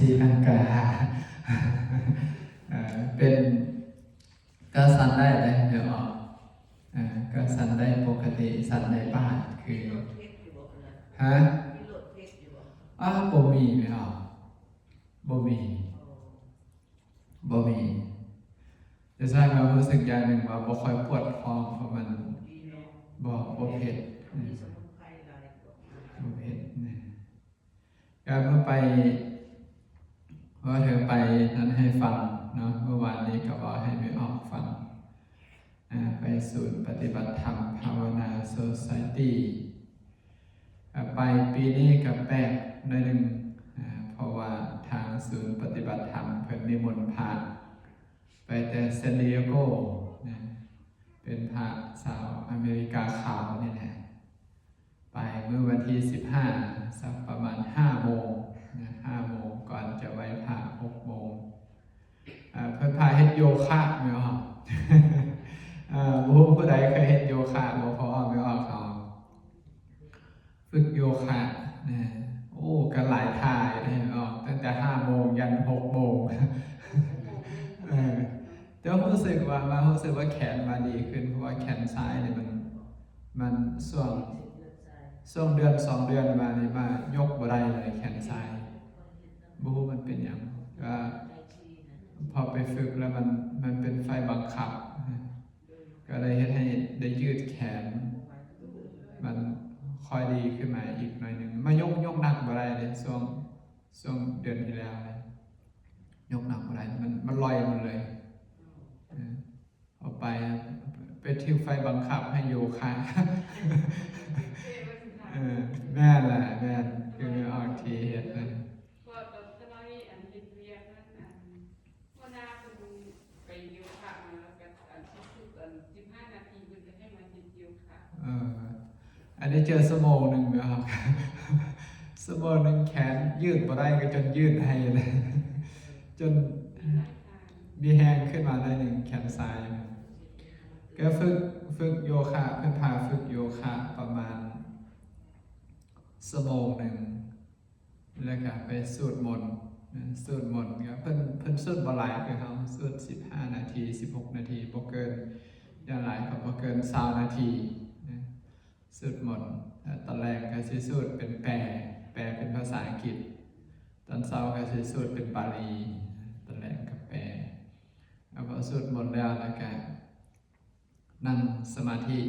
ຕີລັງກາ ເອີ ເປັນ ກໍສັ່ນໄດ້ເດ້ ແມ່ອອກ ເອີ ກໍສັ່ນໄດ້ປົກກະຕິ ສັ່ນໄດ້ປານ ຄື ຮະ? ອ້າ ບໍ່ມີ ແມ່ອອກ ບໍ່ມີ ບໍ່ມີ. ແຕ່ສ່ວນມາກຮູ້ສຶກຢ່າງໜຶ່ງວ່າບໍ່ຄ່ອຍປວດທ້ອງ ເພາະມັນ ບໍ່ ບໍ່ເຜັດ ອືມ ບໍ່ເຜັດນະ. ກະເມື່ອໄປ ເວົ້າເຖິງໄປນັ້ນໃຫ້ຟັງເນາະ, ເມື່ອວານນີ້ກໍເວົ້າໃຫ້ແມ່ອອກຟັງ ອາ ໄປສູນປະຕິບັດທຳພາວະນາໂຊຊາຍຕີ ອາ ໄປປີນີ້ກໍແປກໜ້ອຍໜຶ່ງ ອາ ເພາະວ່າທາງສູນປະຕິບັດທຳເພິ່ນນິມົນພະໄປແຕ່ຊານດິເອໂກ ນະ ເປັນພະຊາວອາເມລິກາຂາວນີ້ແຫຼະ. ໄປມື້ວັນທີສິບຫ້າ ສັກປະມານຫ້າໂມງນະ ຫ້າໂມງ ກ່ອນຈະໄຫວ້ພະຫົກໂມງ. ເອີ ເພິ່ນພາເຮັດໂຍຄະແມ່ນບໍ່? ເອີ ບໍ່ຮູ້ຜູ້ໃດເຄີຍເຮັດໂຍຄະບໍ່? ເພາະວ່າແມ່ອອກເຮົາຝຶກໂຍຄະນະ ໂອ້ ກໍຫຼາຍທ່າຢູ່ເດ້ແມ່ອອກ ຕັ້ງແຕ່ຫ້າໂມງຢັນຫົກໂມງ. ເອີ ແຕ່ຮູ້ສຶກວ່າ ມາຮູ້ສຶກວ່າແຂນມາດີຂຶ້ນ ເພາະວ່າແຂນຊ້າຍນີ້ມັນ ມັນຊ່ວງ ຊ່ວງເດືອນສອງເດືອນມານີ້ ມາຍົກບໍ່ໄດ້ເລີຍແຂນຊ້າຍ ບໍ່ຮູ້ມັນເປັນຫຍັງ. ກໍພໍໄປຝຶກແລ້ວມັນ ມັນເປັນໄຟບັງຄັບ ກໍເລີຍເຮັດໃຫ້ໄດ້ຢືດແຂນ ມັນຄ່ອຍດີຂຶ້ນມາອີກໜ້ອຍໜຶ່ງ. ມາຍົກ ຍົກໜັກບໍ່ໄດ້ເດ້ ຊ່ວງ ຊ່ວງເດືອນທີ່ແລ້ວນີ້ ຍົກໜັກບໍ່ໄດ້ ມັນ ມັນລອຍໝົດເລີຍ. ເອີ ເອົາໄປ ໄປຖືກໄຟບັງຄັບໃຫ້ໂຍຄະ. ເອີ ແມ່ນລະ ແມ່ນ ຄືອອກທີ່ເຮັດນະ. ເພາະວ່າຕອນສະໄໝອັນເຮັດວຽກນັ້ນ ອັນ ຫົວໜ້າເພິ່ນໄປໂຍຄະມາ ແລ້ວກໍອັນ ທີ່ສຸດອັນ ສິບຫ້ານາທີ ເພິ່ນກໍໃຫ້ມາເຮັດໂຍຄະ. ເອີ ອັນນີ້ເຈີຊົ່ວໂມງໜຶ່ງແມ່ນບໍ່? ຊົ່ວໂມງໜຶ່ງແຂນຢືດບໍ່ໄດ້ ກໍຈົນຢືດໃຫ້ເລີຍ ຈົນມີແຮງຂຶ້ນມາໜ້ອຍໜຶ່ງ ແຂນຊ້າຍ. ກໍຝຶກ ຝຶກໂຍຄະ ເພິ່ນພາຝຶກໂຍຄະປະມານຊົ່ວໂມງໜຶ່ງ ແລ້ວກໍໄປສູດມົນ ສູດມົນ ກໍເພິ່ນ ເພິ່ນສູດບໍ່ຫຼາຍຄືເຮົາ ສູດສິບຫ້ານາທີ ສິບຫົກນາທີ ບໍ່ເກີນ ຢ່າງຫຼາຍກໍບໍ່ເກີນຊາວນາທີ ສູດມົນ. ຕອນແລງກໍຊິສູດເປັນແປ ແປເປັນພາສາອັງກິດ, ຕອນເຊົ້າກໍຊິສູດເປັນບາລີ, ຕອນແລງກໍແປ. ແລ້ວພໍສູດມົນແລ້ວ ແລ້ວກໍ ນັ່ງສະມາທິ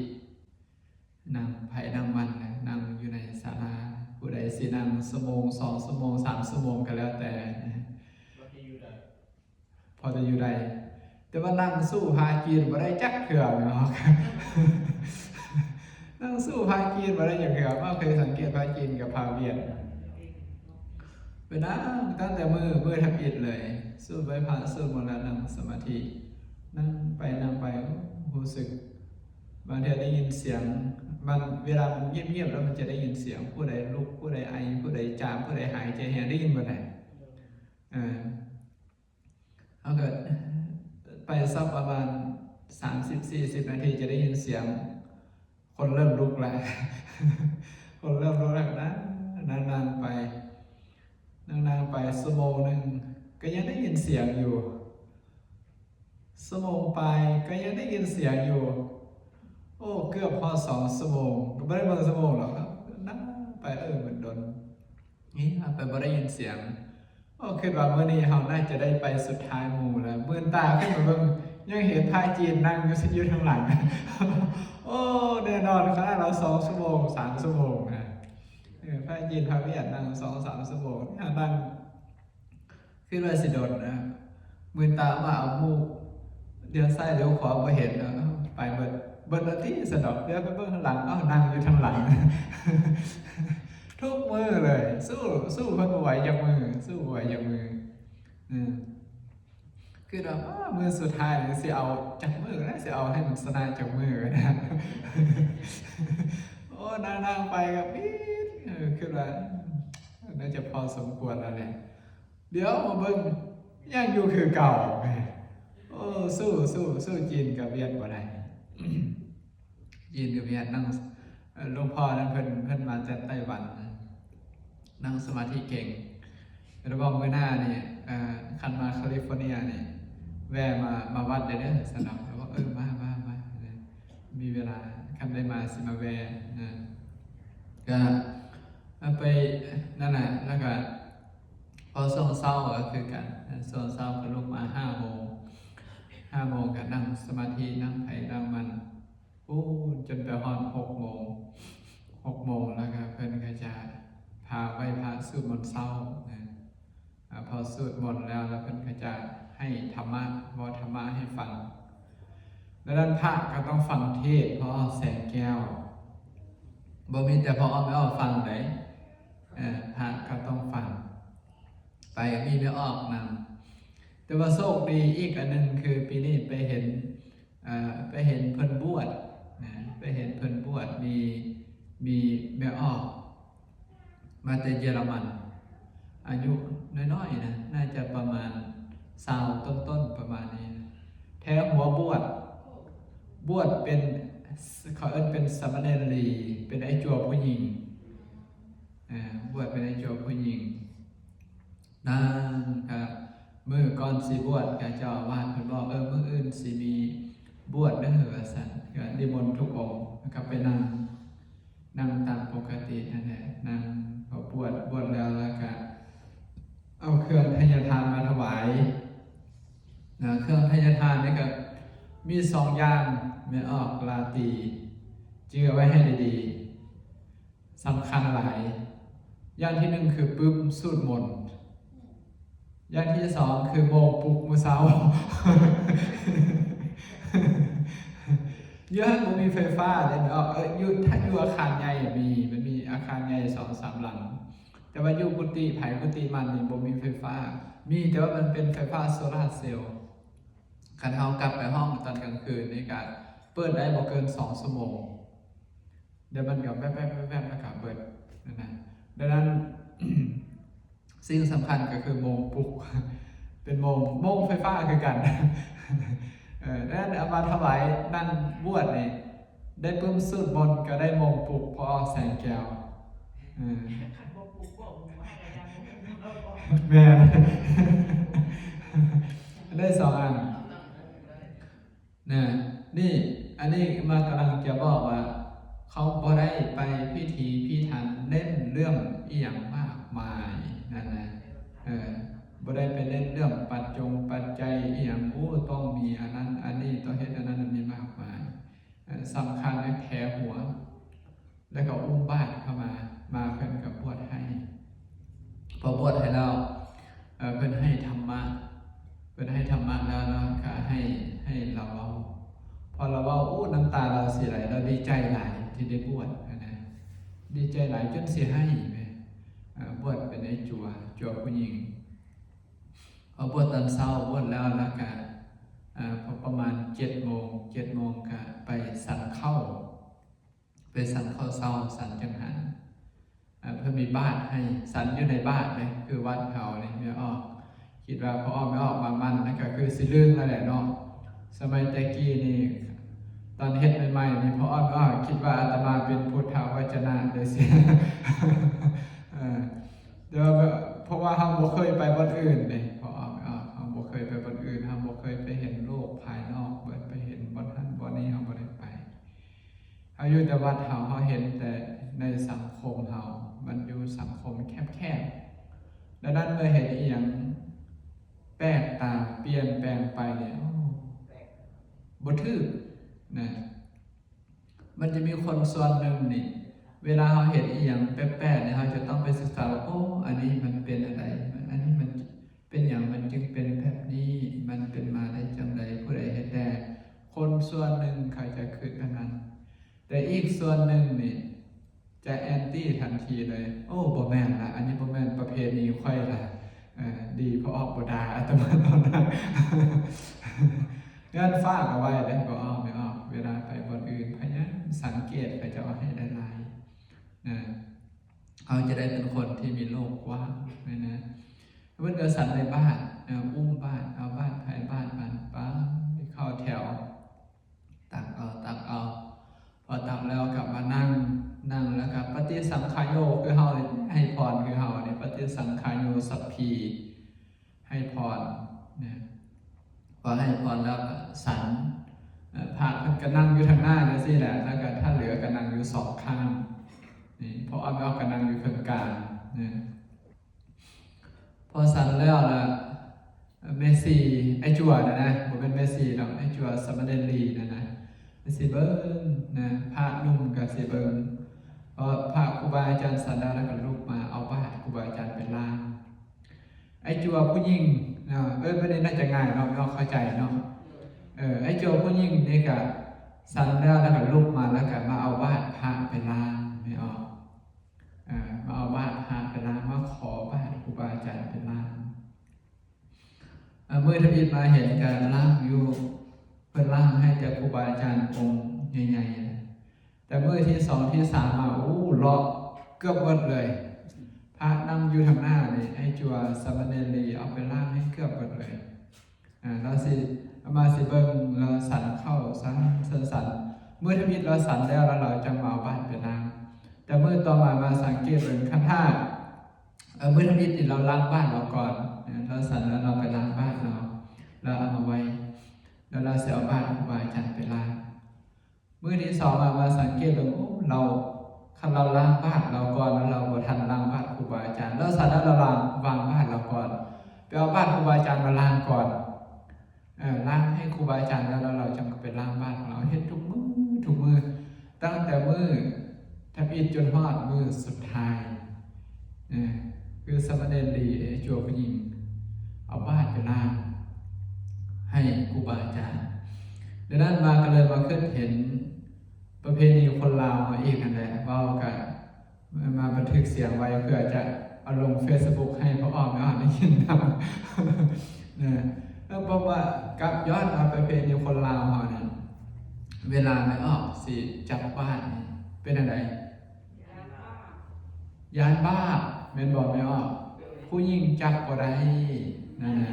ນັ່ງໃຜນັ່ງມັນນະ ນັ່ງຢູ່ໃນສາລາ. ຜູ້ໃດຊິນັ່ງຊົ່ວໂມງ ສອງຊົ່ວໂມງ ສາມຊົ່ວໂມງກໍແລ້ວແຕ່ ພໍທີ່ຢູ່ໄດ້ ພໍທີ່ຢູ່ໄດ້ ແຕ່ວ່ານັ່ງສູ້ພະຈີນບໍ່ໄດ້ຈັກເທື່ອເນາະ ນັ່ງສູ້ພະຈີນບໍ່ໄດ້ຈັກເທື່ອ. ມາເຄີຍສັງເກດພະຈີນກັບພະຫວຽດ ໄປນັ່ງຕັ້ງແຕ່ມື້ ມື້ທຳອິດເລີຍ ສູດໄຫວ້ພະ ສູດມົນແລ້ວນັ່ງສະມາທິ ນັ່ງໄປນັ່ງໄປ ໂອ້ ຮູ້ສຶກ ບາງເທື່ອໄດ້ຍິນສຽງ ມັນ ເວລາມັນງຽບໆ ແລ້ວມັນຈະໄດ້ຍິນສຽງ ຜູ້ໃດລຸກ ຜູ້ໃດໄອ ຜູ້ໃດຈາມ ຜູ້ໃດຫາຍໃຈແຮງ ໄດ້ຍິນເບິດນະ. ເອີ ເຮົາກໍໄປສັກປະມານສາມສິບ ສີ່ສິບນາທີ ຈະໄດ້ຍິນສຽງ ຄົນເລີ່ມລຸກແລ້ວ ຄົນເລີ່ມລຸກແລ້ວ ນັ່ງ ນັ່ງໄປ ນັ່ງໄປ ຊົ່ວໂມງໜຶ່ງກໍຍັງໄດ້ຍິນສຽງຢູ່ ຊົ່ວໂມງປາຍກໍຍັງໄດ້ຍິນສຽງຢູ່. ໂອ້ ເກືອບຮອດສອງຊົ່ວໂມງ ກໍບໍ່ໄດ້ເບິ່ງຊົ່ວໂມງດອກ ນັ່ງໄປ ເອີ ມັນດົນ ນີ້ໄປບໍ່ໄດ້ຍິນສຽງ. ໂອ້ ຄິດວ່າມື້ນີ້ເຮົາໜ້າຈະໄດ້ໄປສຸດທ້າຍໝູ່ແລ້ວ ມື່ນຕາຂຶ້ນມາເບິ່ງ ຍັງເຫັນພະຈີນນັ່ງຢູ່ ຢູ່ທາງຫຼັງ. ໂອ້ ແນ່ນອນ ຂະໜາດເຮົາສອງຊົ່ວໂມງ ສາມຊົ່ວໂມງນະ ເອີ ພະຈີນພະຫວຽດນັ່ງສອງສາມຊົ່ວໂມງ ເຮົານັ່ງ ຄິດວ່າຊິດົນນະ ມື່ນຕາມາເອົາໝູ່ ດຽວຊ້າຍດຽວຂວາບໍ່ເຫັນ ເອົາ ໄປເບິດ ເບິດແລ້ວຕິ ສະດອກ ດຽວໄປເບິ່ງທາງຫຼັງ ເອົາ ນັ່ງຢູ່ທາງຫຼັງ ທຸກມື້ເລີຍ ສູ້ ສູ້ເພິ່ນບໍ່ໄຫວຈັກມື້ ສູ້ບໍ່ໄຫວຈັກມື້. ອືມ ຄິດວ່າ ມື້ສຸດທ້າຍນີ້ຊິເອົາຈັກມື້ນະ ຊິເອົາໃຫ້ມັນຊະນະຈັກມື້ນະ. ໂອ້ ນັ່ງໆໄປກໍປິດ ເອີ ຄິດວ່າ ໜ້າຈະພໍສົມຄວນແລ້ວແຫຼະ. ດຽວມາເບິ່ງ ຍັງຢູ່ຄືເກົ່າ. ໂອ້ ສູ້ ສູ້ ສູ້ຈີນກັບຫວຽດບໍ່ໄດ້ ຈີນກັບຫວຽດນັ່ງ ເອີ ຫຼວງພໍ່ນັ້ນເພິ່ນ ເພິ່ນມາຈາກໄຕ້ຫວັນ ນັ່ງສະມາທິເກັ່ງ ລະບອກມື້ໜ້ານີ້ ເອີ ຄັນມາຄາລິຟໍເນຍນີ້ ແວ່ມາ ມາວັດໄດ້ເດີ ຊັ້ນເນາະ. ລະບອກ ເອີ ມາ ມາ ມາ ມີເວລາ ຄັນໄດ້ມາຊິມາແວ່ນະ. ກະໄປນັ້ນແຫຼະ ລະກະພໍຊ່ວງເຊົ້າກະຄືກັນ ຊ່ວງເຊົ້າກະລຸກມາຫ້າໂມງ ຫ້າໂມງກະນັ່ງສະມາທິ ນັ່ງໃຜນັ່ງມັນ ໂອ້ ຈົນໄປຮອດຫົກໂມງ ຫົກໂມງ ລະກະເພິ່ນກະຈະພາໄຫວ້ພະ ສູດມົນເຊົ້ານະ. ອາ ພໍສູດມົນແລ້ວ ລະເພິ່ນກະຈະໃຫ້ທຳມະ ເວົ້າທຳມະໃຫ້ຟັງ. ລະນັ້ນພະກະຕ້ອງຟັງເທດ ເພາະແສງແກ້ວ ບໍ່ມີແຕ່ພໍ່ອ້ອມແມ່ອອກຟັງໃດ ເອີ ພະກະຕ້ອງຟັງ ໄປມີແມ່ອອກນຳ. ແຕ່ວ່າໂຊກດີອີກອັນໜຶ່ງຄືປີນີ້ໄປເຫັນ ເອີ ໄປເຫັນເພິ່ນບວດນະ ໄປເຫັນເພິ່ນບວດ ມີ ມີແມ່ອອກມາແຕ່ເຢຍລະມັນ ອາຍຸນ້ອຍໆນະ ໜ້າຈະປະມານຊາວຕົ້ນໆ ປະມານນີ້ນະ ແທ້ຫົວບວດ ບວດເປັນ ເຂົາເອີ້ນເປັນສາມະເນນລີ ເປັນໄອ້ຈົວຜູ້ຍິງ ເອີ ບວດເປັນໄອ້ຈົວຜູ້ຍິງ. ນາງກະ ມື້ກ່ອນຊິບວດກະເຈົ້າອາວາດເພິ່ນບອກ ເອີ ມື້ອື່ນຊິມີບວດເດີ ວ່າຊັ້ນ ກະນິມົນທຸກອົງ ລະກະໄປນັ່ງ ນັ່ງຕາມປົກກະຕິຫັ້ນແຫຼະ ນັ່ງ ພໍບວດ ບວດແລ້ວ ລະກະເອົາເຄື່ອງໄທຍະທານມາຖວາຍນະ. ເຄື່ອງໄທຍະທານນີ້ກະມີສອງຢ່າງ ແມ່ອອກລາຕີ ຈື່ເອົາໄວ້ໃຫ້ດີໆ ສຳຄັນຫຼາຍ. ຢ່າງທີໜຶ່ງຄືປຶ້ມສູດມົນ ຢ່າງທີສອງຄືໂມງປຸກມື້ເຊົ້າ ຢູ່ຫັ້ນບໍ່ມີໄຟຟ້າເດ້ເນາະ. ເອີ ຢູ່ ຖ້າຢູ່ອາຄານໃຫຍ່ມີ ມັນມີອາຄານໃຫຍ່ສອງສາມຫຼັງ ແຕ່ວ່າຢູ່ກຸຕິໃຜກຸຕິມັນນີ້ບໍ່ມີໄຟຟ້າ ມີແຕ່ວ່າມັນເປັນໄຟຟ້າໂຊລາເຊວ. ຄັນເຮົາກັບໄປຫ້ອງຕອນກາງຄືນນີ້ກະເປີດໄດ້ບໍ່ເກີນສອງຊົ່ວໂມງ ດຽວມັນກະແວບໆໆໆ ລະກະເບິດນັ້ນນະ. ດັ່ງນັ້ນ ສິ່ງສຳຄັນກະຄືໂມງປຸກ ເປັນໂມງ ໂມງໄຟຟ້າຄືກັນ ເອີ ດັ່ງນັ້ນເອົາມາຖວາຍນັ່ງບວດນີ້ ໄດ້ປຶ້ມສູດມົນກະໄດ້ໂມງປຸກ ພໍອອກແສງແກ້ວ ເອີ ຄັນບໍ່ປຸກບໍ່ຮູ້ວ່າ ແມ່ນ ໄດ້ສອງອັນ ນະ ນີ້ ອັນນີ້ມາກຳລັງຈະບອກວ່າ ເຂົາບໍ່ໄດ້ໄປພິຖີພິຖັນເນັ້ນເລື່ອງອີ່ຫຍັງມາກມາຍນັ້ນນະ ເອີ ບໍ່ໄດ້ໄປເນັ້ນເລື່ອງປັດຈົງປັດໄຈອີ່ຫຍັງ ໂອ້ ຕ້ອງມີອັນນັ້ນອັນນີ້ ຕ້ອງເຮັດອັນນັ້ນອັນນີ້ມາກມາຍ. ເອີ ສຳຄັນໃນແຜຫົວ ແລ້ວກໍອຸ້ມບາດເຂົ້າມາ ມາເພິ່ນກໍບວດໃຫ້ ພໍບວດໃຫ້ແລ້ວ ເອີ ເພິ່ນໃຫ້ທຳມະ ເພິ່ນໃຫ້ທຳມະແລ້ວ ແລ້ວກໍໃຫ້ ໃຫ້ລາວເວົ້າ ພໍລາວເວົ້າ ໂອ້ ນ້ຳຕາລາວຊິໄຫຼ ລາວດີໃຈຫຼາຍທີ່ໄດ້ບວດຫັ້ນນະ ດີໃຈຫຼາຍຈົນຊິໄຫ້ແມ ເອີ ບວດເປັນໄອ້ຈົວ ຈົວຜູ້ຍິງ. ພໍບວດຕອນເຊົ້າ ບວດແລ້ວ ແລ້ວກະ ເອີ ພໍປະມານເຈັດໂມງ ເຈັດໂມງກະໄປສັນເຂົ້າ ໄປສັນເຂົ້າເຊົ້າ ສັນຈັງຫັນ ເອີ ເພິ່ນມີບາດໃຫ້ ສັນຢູ່ໃນບາດເດ້ ຄືວັດເຮົານີ້ ແມ່ອອກ ຄິດວ່າພໍ່ອອກແມ່ອອກມາໝັ້ນ ນັ້ນກະຄືຊິລຶ້ງຫັ້ນແຫຼະເນາະ. ສະໄໝແຕ່ກີ້ນີ້ ຕອນເຮັດໃໝ່ໆນີ້ ພໍ່ອອກແມ່ອອກຄິດວ່າອາດຕະມາເປັນພຸດທະວະຈະນະເດ້ ເອີ ແຕ່ວ່າ ເພາະວ່າເຮົາບໍ່ເຄີຍໄປບ່ອນອື່ນເດ້ ເພາະວ່າເຮົາບໍ່ເຄີຍໄປບ່ອນອື່ນ ເຮົາບໍ່ເຄີຍໄປເຫັນໂລກພາຍນອກ ບໍ່ໄດ້ໄປເຫັນບ່ອນຫັ້ນບ່ອນນີ້ ເຮົາບໍ່ໄດ້ໄປ ເຮົາຢູ່ແຕ່ວັດເຮົາ ເຮົາເຫັນແຕ່ໃນສັງຄົມເຮົາ ມັນຢູ່ສັງຄົມແຄບໆ ດັ່ງນັ້ນເມື່ອເຫັນອີ່ຫຍັງແປກຕາ ປ່ຽນແປງໄປນີ້ ໂອ້ ບໍ່ຖືກນະ. ມັນຈະມີຄົນສ່ວນໜຶ່ງນີ້ ເວລາເຮົາເຫັນອີ່ຫຍັງແປກໆນີ້ ເຮົາຈະຕ້ອງໄປສຶກສາວ່າ ໂອ້ ອັນນີ້ມັນເປັນອັນໃດ ອັນນີ້ມັນເປັນຫຍັງ ມັນຈຶ່ງເປັນແບບນີ້ ມັນເປັນມາໄດ້ຈັ່ງໃດ ຜູ້ໃດເຮັດແດ່. ຄົນສ່ວນໜຶ່ງເຂົາຈະຄິດແບບນັ້ນ ແຕ່ອີກສ່ວນໜຶ່ງນີ້ຈະແອນຕີທັນທີເລີຍ ໂອ້ ບໍ່ແມ່ນລະ ອັນນີ້ບໍ່ແມ່ນປະເພນີຂ້ອຍລະ ເອີ ດີພໍ່ອອກບໍ່ດ່າອາດຕະມາຕອນນັ້ນ. ຍ້ອນຝາກເອົາໄວ້ເດ້ ພໍ່ອອກແມ່ອອກ ເວລາໄປບ່ອນອື່ນ ພະຍາຍາມສັງເກດເຂົາເຈົ້າໃຫ້ຫຼາຍໆ ນະ ເຮົາຈະໄດ້ເປັນຄົນທີ່ມີໂລກກວ້າງນະ. ເພິ່ນກໍສັນໃນບາດ ເອີ ອຸ້ມບາດ ເອົາບາດໃຜບາດມັນ ໄປເຂົ້າແຖວ ຕັກເອົາ ຕັກເອົາ ພໍຕັກແລ້ວກໍມານັ່ງ ນັ່ງແລ້ວກໍປະຕິສັງຂາໂຍ ຄືເຮົາໃຫ້ພອນ ຄືເຮົານີ້ ປະຕິສັງຂາໂຍ ສັບພີ ໃຫ້ພອນແລ້ວກໍສັນ ເອີ ພະເພິ່ນກໍນັ່ງຢູ່ທາງໜ້າຈັ່ງຊີ້ແຫຼະ ແລ້ວກໍທ່ານເຫຼືອກໍນັ່ງຢູ່ສອງຂ້າງ ນີ້ພໍ່ອ້ອມແມ່ອອກກໍນັ່ງຢູ່ເຄິ່ງກາງນະ. ພໍສັນແລ້ວລະ ແມ່ຊີ ອ້າຍຈົວນະນະ ບໍ່ແມ່ນແມ່ຊີດອກ ອ້າຍຈົວ ສາມະເນນລີນະນະ ຊິເບິ່ງນະ ພະໜຸ່ມກໍຊິເບິ່ງ ເພາະພະຄູບາອາຈານສັນແລ້ວ ແລ້ວກໍລຸກມາເອົາບາດຄູບາອາຈານໄປລ້າງ. ອ້າຍຈົວຜູ້ຍິງເນາະ ເອີ້ນແບບນີ້ໜ້າຈະງ່າຍເນາະ ແມ່ອອກເຂົ້າໃຈເນາະ. ເອີ ອ້າຍຈົວຜູ້ຍິງນີ້ກະສັນແລ້ວ ແລ້ວກະລຸກມາ ແລ້ວກະມາເອົາບາດພະໄປລ້າງ ແມ່ອອກ ເອີ ມາເອົາບາດພະໄປລ້າງ ມາຂໍບາດຄູບາອາຈານໄປລ້າງ. ເອີ ມື້ທຳອິດມາເຫັນກະລ້າງຢູ່ ເພິ່ນລ້າງໃຫ້ແຕ່ຄູບາອາຈານອົງໃຫຍ່ໆ ແຕ່ມື້ທີສອງທີສາມມາ ໂອ້ ເລາະເກືອບເບິດເລີຍ ພະນັ່ງຢູ່ທາງໜ້ານີ້ ອ້າຍຈົວ ສາມະເນນລີ ເອົາໄປລ້າງໃຫ້ເກືອບເບິດເລີຍ. ອາ ລາວຊິ ອາມາຊິເບິ່ງ ລາວສັນເຂົ້າສັນ ສັນ ສັນ ມື້ທຳອິດລາວສັນແລ້ວ ແລ້ວລາວຈັ່ງມາເອົາບາດໄປລ້າງ. ແຕ່ມື້ຕໍ່ມາມາສັງເກດເບິ່ງ ຄັນຖ້າ ເອີ ມື້ທຳອິດນີ້ລາວລ້າງບາດລາວກ່ອນ ເອີ ລາວສັນແລ້ວລາວໄປລ້າງບາດລາວ ລາວເອົາມາໄວ້ ແລ້ວລາວຊິເອົາບາດຄູບາອາຈານໄປລ້າງ. ມື້ທີສອງມາ ມາສັງເກດເບິ່ງ ໂອ້ ລາວ ຄັນລາວລ້າງບາດລາວກ່ອນ ແລ້ວລາວບໍ່ທັນລ້າງບາດຄູບາອາຈານ ລາວສັນແລ້ວລາວວາງ ວາງບາດລາວກ່ອນ ໄປເອົາບາດຄູບາອາຈານມາລ້າງກ່ອນ ເອີ ລ້າງໃຫ້ຄູບາອາຈານແລ້ວ ແລ້ວລາວຈັ່ງໄປລ້າງບາດຂອງລາວ ເຮັດທຸກມື້ ທຸກມື້ ຕັ້ງແຕ່ມື້ທຳອິດຈົນຮອດມື້ສຸດທ້າຍ ເອີ ຄືສາມະເນນລີ ອ້າຍຈົວຜູ້ຍິງ ເອົາບາດໄປລ້າງໃຫ້ຄູບາອາຈານ. ດັ່ງນັ້ນມາກໍເລີຍມາຄິດເຫັນປະເພນີຄົນລາວເຮົາອີກຫັ້ນແຫຼະ ເວົ້າກະ ມາບັນທຶກສຽງໄວ້ ເພື່ອຈະເອົາລົງເຟສບຸກໃຫ້ພໍ່ອ້ອມແມ່ອ້ອມໄດ້ຍິນນຳ ນະ. ເອີ ເພາະວ່າກັບຍ້ອນວ່າປະເພນີຄົນລາວເຮົານີ້ ເວລາແມ່ອອກຊິຈັບບາດນີ້ ເປັນຈັ່ງໃດ? ຢ້ານບາບ ແມ່ນບໍ່ແມ່ອອກ? ຜູ້ຍິງຈັບບໍ່ໄດ້ ນັ້ນນະ.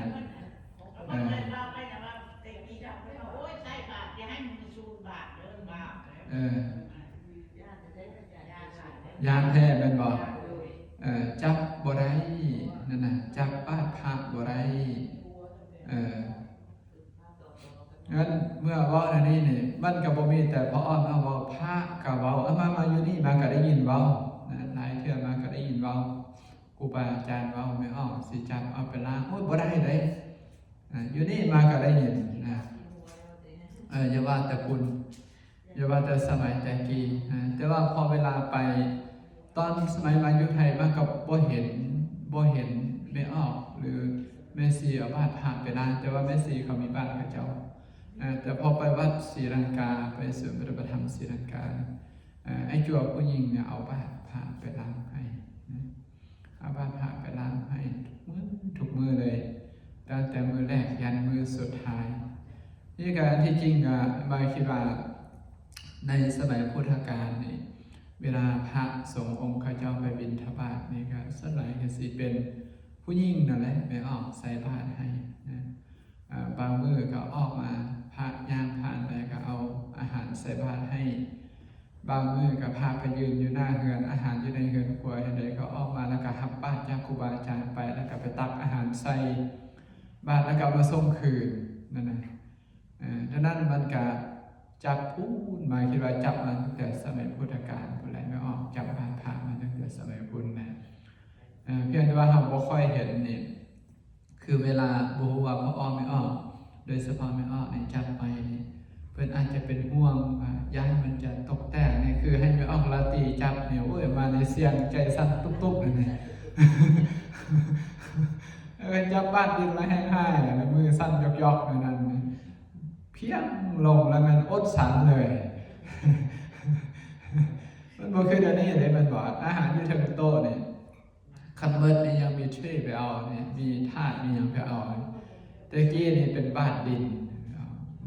ເອີ ເອີ ຢ້ານແທ້ແມ່ນບໍ່? ເອີ ຈັບບໍ່ໄດ້ ນັ້ນນະ ຈັບບາດພະບໍ່ໄດ້ ເອີ. ເອີ ເມື່ອເວົ້າແນວນີ້ນີ້ ມັນກໍບໍ່ມີແຕ່ພໍ່ອ້ອມເວົ້າ ພະກໍເວົ້າ ເອົາມາ ມາຢູ່ນີ້ມາກໍໄດ້ຍິນເວົ້ານະ ຫຼາຍເທື່ອມາກໍໄດ້ຍິນເວົ້າ ຄູບາອາຈານເວົ້າ ແມ່ອອກຊິຈັບເອົາໄປລ້າງ ໂອ້ຍ ບໍ່ໄດ້ເດ້ ອາ ຢູ່ນີ້ມາກໍໄດ້ຍິນນະ ເອີ ຢ່າວ່າແຕ່ພຸ້ນ ຢ່າວ່າແຕ່ສະໄໝແຕ່ກີ້ນະ ແຕ່ວ່າພໍເວລາໄປ ຕອນສະໄໝມາຢູ່ໄທມາກໍບໍ່ເຫັນ ບໍ່ເຫັນແມ່ອອກ ຫຼື ແມ່ຊີເອົາບາດພະໄປລ້າງ ແຕ່ວ່າແມ່ຊີເຂົາມີບາດເຂົາເຈົ້າ ເອີ ແຕ່ພໍໄປວັດສີລັງກາ ໄປສູນປະຕິບັດທຳສີລັງກາ ເອີ ອ້າຍຈົວຜູ້ຍິງເອົາບາດພະໄປລ້າງໃຫ້ນະ. ເອົາບາດພະໄປລ້າງໃຫ້ທຸກມື້ ທຸກມື້ເລີຍ ຕັ້ງແຕ່ມື້ແລກຢັນມື້ສຸດທ້າຍ. ນີ້ກໍອັນທີ່ຈິງກໍໝາຍຄິດວ່າ ໃນສະໄໝພຸດທະການນີ້ ເວລາພະສົງອົງເຂົາເຈົ້າໄປບິນທະບາດນີ້ ກໍສ່ວນຫຼາຍກໍຊິເປັນຜູ້ຍິງນັ້ນແຫຼະ ແມ່ອອກໃສ່ບາດໃຫ້ນະ. ອາ ບາງມື້ກໍອອກມາ ພະຍ່າງຜ່ານໄປກໍເອົາອາຫານໃສ່ບາດໃຫ້ ບາງມື້ກໍພະໄປຢືນຢູ່ໜ້າເຮືອນ ອາຫານຢູ່ໃນເຮືອນຄົວ ເຮັດໃດກໍອອກມາແລ້ວກໍຮັບບາດຈາກຄູບາອາຈານໄປ ແລ້ວກໍໄປຕັກອາຫານໃສ່ບາດ ແລ້ວກໍເອົາມາສົ່ງຄືນນັ້ນນະ. ເອີ ດັ່ງນັ້ນມັນກະຈັບພຸ້ນມາ ຄິດວ່າຈັບມາຕັ້ງແຕ່ສະໄໝພຸດທະການພຸ້ນແຫຼະ ແມ່ອອກຈັບບາດພະມາຕັ້ງແຕ່ສະໄໝພຸ້ນນະ. ເອີ ພຽງແຕ່ວ່າເຮົາບໍ່ຄ່ອຍເຫັນນີ້ ຄືເວລາບໍ່ຮູ້ວ່າພໍ່ອ້ອມແມ່ອອກ ໂດຍສະເພາະແມ່ອອກນີ້ຈັບໄປນີ້ ເພິ່ນອາດຈະເປັນຫ່ວງວ່າຢ້ານມັນຈະຕົກແຕກນີ້ ຄືໃຫ້ແມ່ອອກລາຕີຈັບນີ້ ໂອ້ຍ ມາໃນສຽງໃຈສັ່ນຕຸບໆ ນັ້ນນະ ເອີ ຈັບບາດດິນລະແຮງຮ້າຍ ແລ້ວມືສັ່ນຢອກໆ ນັ້ນ ພຽງລົງແລ້ວແມ່ນອົດສັ່ນເລີຍ. ມັນບໍ່ຄືດຽວນີ້ເດ້ ແມ່ນບໍ່? ອາຫານຢູ່ເທິງໂຕະນີ້ ຄັນເໝິດນີ້ຍັງມີເທຣໄປເອົານີ້ ມີຖາດມີຫຍັງໄປເອົາ. ແຕ່ກີ້ນີ້ເປັນບາດດິນ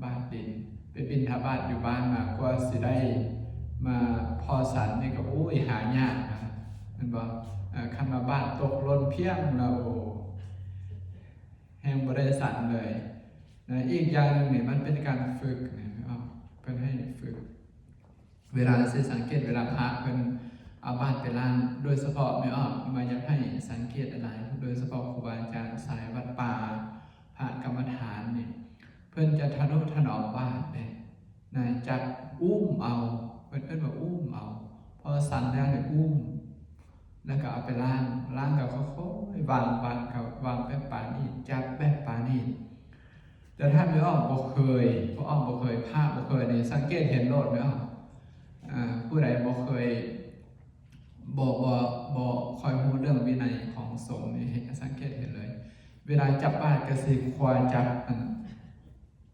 ບາດດິນ ໄປບິນທະບາດຢູ່ບ້ານມາ ກວ່າຊິໄດ້ມາພໍສັນນີ້ກໍ ໂອ້ຍ ຫາຍາກນະ ແມ່ນບໍ່? ເອີ ຄັນວ່າບາດຕົກຫຼົ່ນພຽງແລ້ວ ໂອ້ ແຮງບໍ່ໄດ້ສັນເລີຍນະ. ອີກຢ່າງໜຶ່ງນີ້ ມັນເປັນການຝຶກນະ ເພິ່ນໃຫ້ຝຶກ ເວລາຊິສັງເກດ ເວລາພະເພິ່ນເອົາບາດໄປລ້າງ ໂດຍສະເພາະແມ່ອອກມາຢາກໃຫ້ສັງເກດຫຼາຍໆ ໂດຍສະເພາະຄູບາອາຈານສາຍວັດປ່າ ພະກຳມະຖານນີ້ ເອົາບາດເດ້ນະ ຈັບອຸ້ມເອົາ ເພິ່ນເອີ້ນວ່າອຸ້ມເອົາ ພໍສັນແລ້ວນີ້ອຸ້ມ ແລ້ວກໍເອົາໄປລ້າງ ລ້າງກໍຄ່ອຍໆວາງ ວາງກໍວາງແບບປານີດ ຈັບແບບປານີດ. ແຕ່ຖ້າແມ່ອອກບໍ່ເຄີຍ ພໍ່ອອກບໍ່ເຄີຍ ພະບໍ່ເຄີຍນີ້ ສັງເກດເຫັນໂລດແມ່ອອກ ອ່າ ຜູ້ໃດບໍ່ເຄີຍ ບໍ່ ບໍ່ ບໍ່ຄ່ອຍຮູ້ເລື່ອງວິໄນຂອງສົງນີ້ ເຫັນ ສັງເກດເຫັນເລີຍ ເວລາຈັບບາດກໍຊິຄວ້າຈັບອັນ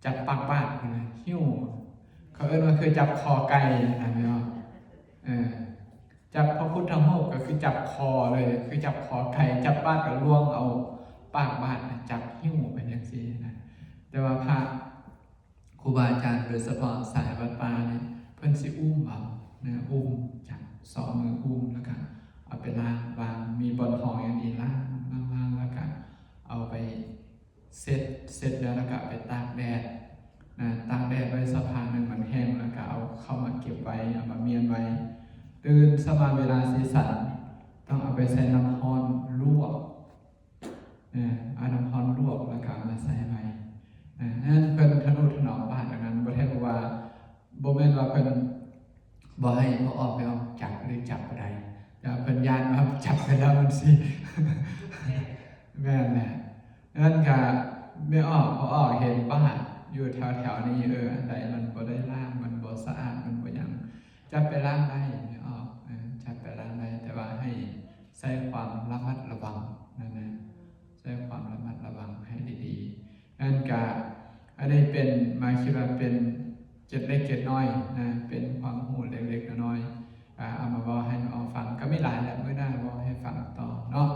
ຈັບປາກບາດຫັ້ນນະ ຫິ້ວ ເຂົາເອີ້ນວ່າຄືຈັບຄໍໄກ່ຫັ້ນນະ ແມ່ນບໍ່? ເອີ ຈັບພະພຸດທະຮູບກໍຄືຈັບຄໍເລີຍ ຄືຈັບຄໍໄກ່ ຈັບບາດກໍລ່ວງເອົາປາກບາດນະ ຈັບຫິ້ວໄປຈັ່ງຊີ້ນະ. ແຕ່ວ່າພະຄູບາອາຈານ ໂດຍສະເພາະສາຍວັດປ່ານີ້ ເພິ່ນຊິອຸ້ມເອົານະ ອຸ້ມຈັບ ສອງມືອຸ້ມ ແລ້ວກະເອົາໄປລ້າງ ວາງ ມີບ່ອນຮອງຢ່າງດີ ລ້າງ ລ້າງ ລ້າງ ແລ້ວກະເອົາໄປ ເຊັດ ເຊັດແລ້ວ ແລ້ວກະເອົາໄປຕາກແດດນະ ຕາກແດດໄວ້ສະພາໜຶ່ງ ມັນແຫ້ງ ແລ້ວກະເອົາເຂົ້າມາເກັບໄວ້ ເອົາມາມ້ຽນໄວ້ ຕື່ນເຊົ້າມາເວລາຊິສັນ ຕ້ອງເອົາໄປໃສ່ນ້ຳຮ້ອນລວກນະ ເອົານ້ຳຮ້ອນລວກ ແລ້ວກະເອົາມາໃສ່ໄວ້ນະ. ນັ້ນເພິ່ນທະນຸຖະໜອມບາດອັນນັ້ນ ບໍ່ແທ້ວ່າ ບໍ່ແມ່ນວ່າເພິ່ນບໍ່ໃຫ້ ບໍ່ອອກ ແມ່ອອກຈັບ ຫຼື ຈັບບໍ່ໄດ້ ແຕ່ວ່າເພິ່ນຢ້ານວ່າຈັບໄປແລ້ວມັນຊິ ແມ່ນແຫຼະ. ນັ້ນກະແມ່ອອກ ພໍ່ອອກເຫັນບາດຢູ່ແຖວໆນີ້ ເອີ ອັນໃດມັນບໍ່ໄດ້ລ້າງ ມັນບໍ່ສະອາດ ມັນບໍ່ຫຍັງ ຈັບໄປລ້າງໄດ້ ແມ່ອອກ ເອີ ຈັບໄປລ້າງໄດ້ ແຕ່ວ່າໃຫ້ໃຊ້ຄວາມລະມັດລະວັງນັ້ນນະ ໃຊ້ຄວາມລະມັດລະວັງໃຫ້ດີໆ. ນັ້ນກະ ອັນນີ້ເປັນ ມາຄິດວ່າເປັນເກລັດເລັກເກລັດນ້ອຍນະ ເປັນຄວາມຮູ້ເລັກໆນ້ອຍໆ ກະເອົາມາເວົ້າໃຫ້ນ້ອງຟັງ ກະມີຫຼາຍແຫຼະ ມື້ໜ້າເວົ້າໃຫ້ຟັງຕໍ່ເນາະ.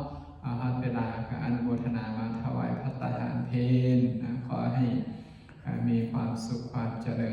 ເອົາ ຮອດເວລາກະອະນຸໂມທະນາມາຖວາຍພັດຕາຫານເພນນະ ຂໍໃຫ້ ເອີ ມີຄວາມສຸກຄວາມຈະເລີນ